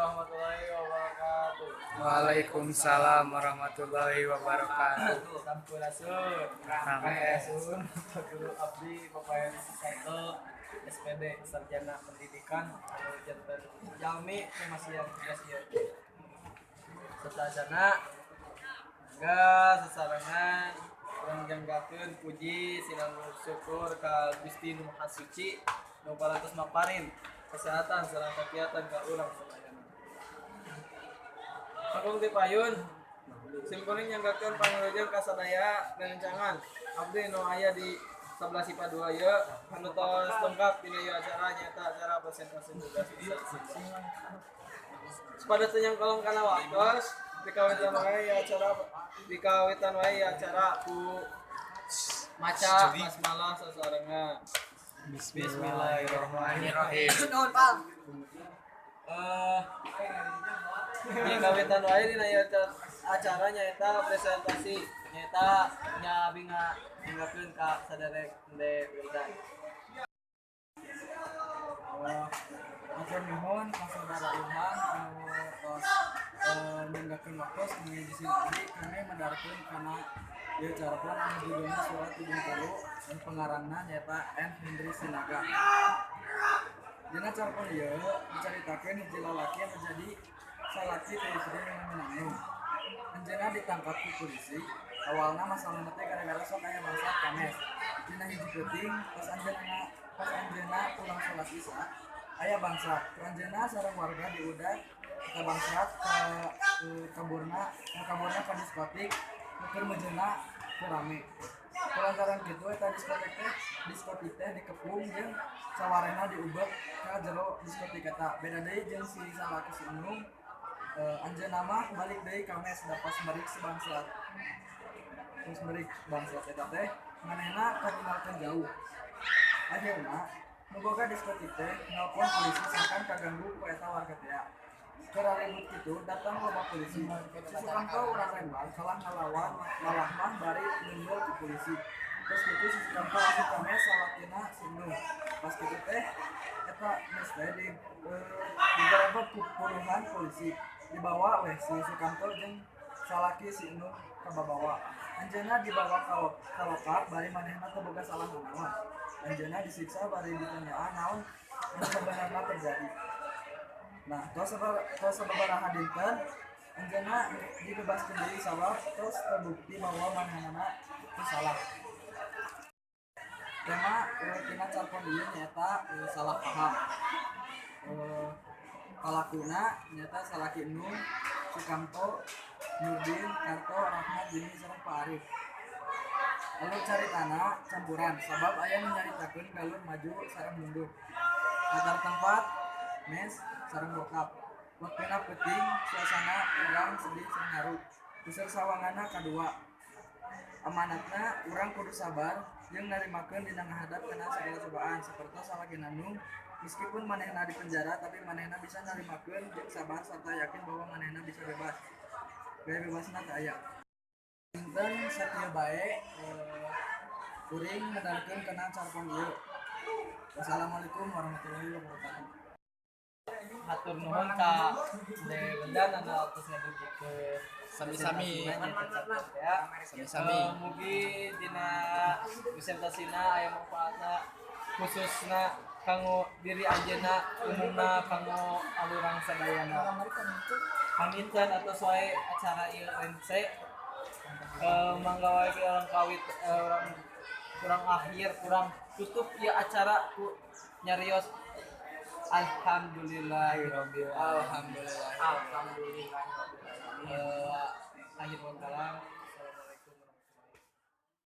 warahmatullahi wabarakatuh. Waalaikumsalam warahmatullahi wabarakatuh. Sampurasun. Rampes. Guru abdi Bapak Santo SPD Sarjana Pendidikan anu janten jalmi masihan tugas ieu. Sateuacanna geus sasarengan urang nyanggakeun puji sinamung syukur ka Gusti Nu Maha Suci nu parantos maparin kesehatan sareng kakiatan ka urang sadayana. Kakung ti payun simkuring nyanggakeun pangwilujeng ka sadaya rerencangan abdi nu aya di 11 IPA 2 ieu anu tos lengkap dina ieu acara, nyaeta acara presentasi tugas. Supados teu nyangkolong kana waktos, dikawitan wae ieu acara ku maca basmalah sasarengan. Bismillahirrahmanirrahim. Nuhun, Pal. Dikawitan wae dina ieu acara, nyaeta presentasi, nyaeta nya abi nganggakeun ka saderek Ende Wildan. Hatur nuhun ka saudara Ilham anu tos nyanggakeun waktos ngahiji abdi kangge medarkeun kana ieu carpon anu judulna Surat ti Bengkulu dan pengarangna nyaeta N. Hendri Sinaga. Dina carpon ieu dicaritakeun hiji lalaki anu jadi salaki ti istri nu minangung. Anjeunna ditangkap ku polisi. Awalna masalahna teh gara-gara sok aya bangsat ka mes. Dina hiji peuting pas anjeunna pulang salat Isya aya bangsat. Ku anjeunna sareng warga diudag ka bangsat ka kaburna ka diskotik nu keur mejeuna keur rame. Kulantaran kitu eta diskotik teh dikepung jeung sawarehna diubek ka jero diskotik eta. Beda deui jeung si salaki si Enung, anjeunna mah balik deui ka mes da pas merik si bangsat. Terus merik bangsat eta teh manehna katinggalkeun jauh. Akhirna nu boga diskotik teh nelpon polisi sangkan kaganggu ku eta warga tea. Keur ribut kitu datang loba polisi. Si Sukamto urang Lembang kalah ngalawan, malah mah bari nyundul ku polisi. Terus kitu si Sukamto asup ka mes salakina si Enung. Pas kitu teh eta mes teh digerebek ku puluhan polisi. Dibawa weh si Sukamto jeung salaki si Enung kababawa. Anjeunna dibawa ka lokap bari manehna teu boga salah nanaon. Anjeunna disiksa bari ditanyaan naon anu sabenerna terjadi. Nah, tos sababaraha dinten anjeunna dibebaskeun deui sabab tos terbukti bahwa manehna teu salah. Tema tina carpon ieu nyaeta salah paham. Palakuna nyaeta salaki Enung, Sukamto, Nurdin, Karto, Rahmat, Jimmy sareng Pak Arif. Alur caritana campuran sabab aya nu nyaritakeun galur maju sareng mundur. Latar tempat mes sareng bokap. Waktuna peuting, suasana tegang, sedih sareng haru. Unsur sawanganna kadua. Amanatna urang kudu sabar jeung narimakeun dina ngahadap kana sagala cobaan sapertos salakina Nung, meskipun manehna di penjara tapi manehna bisa narimakeun jeung sabar serta yakin bahwa manehna bisa bebas. Gaya bebasna teu aya. Dinten sakieu bae kuring medarkeun kana carpon ieu. Wassalamualaikum warahmatullahi wabarakatuh. Hatur nuhun ka Ende Wildan anu tos ngadugikeun Sami-sami. ya. Sami-sami. Mugi dina presentasina aya manfaatna, khususna kanggo diri anjeunna, umumna kanggo alurang sadayana. Panginten atos wae acara ieu rence. Mangga wae ke urang kawit, urang kurang akhir, kurang tutup ieu acara ku nyarios alhamdulillahirabbil Alhamdulillah. Alhamdulillah. Akhir kalam.